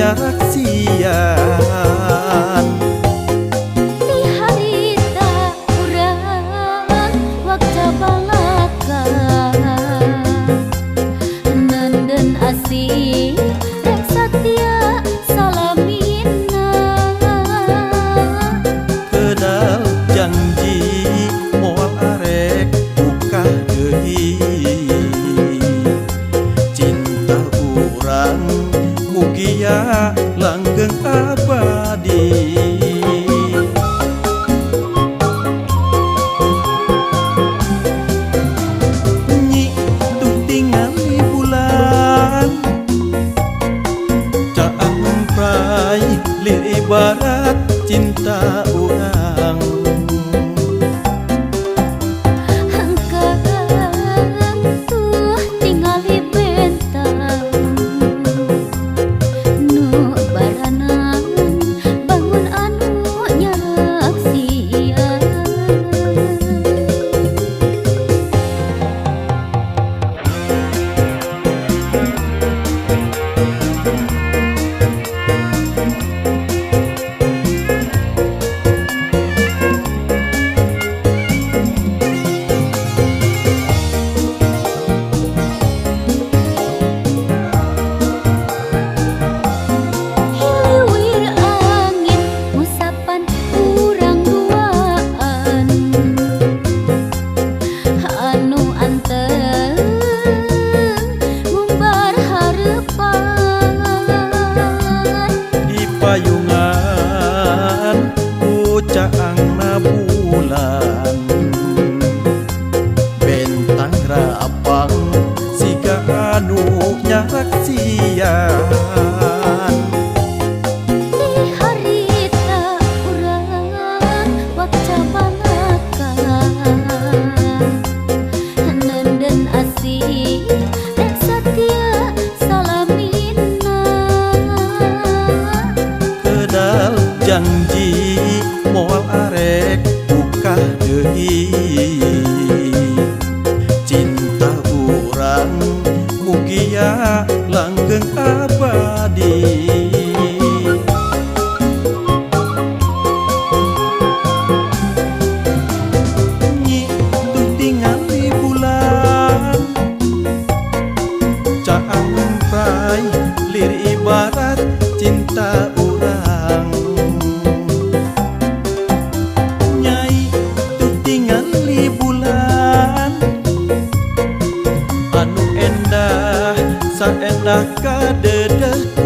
nyaraksian. Ti harita urang wakca balaka nenden asih rek satia salamina. Kedal janji moal arek bukah deui, cinta urang mugia langgeng abadi. Nyi tuh tingali bulan caang memprai lir ibarat cinta urang. Hangkeun tuh tingali bentang nu baranan bangun anu nyaraksian. Hiliwir angin ngusapan urang duaan anu anteng ngumbar hareupan. Di payungan ku caangna bulan bentang rapang siga anu nyaraksian. Ti harita urang wakca balaka nenden asih rek satia salamina. Kedal janji moal arek bukah deui, cinta urang mugia langgeng abadi. Nyi tuh tingali bulan caang memprai lir ibarat cinta urang. Nyai tuh tingali bulan anu endah saendah kadedeh.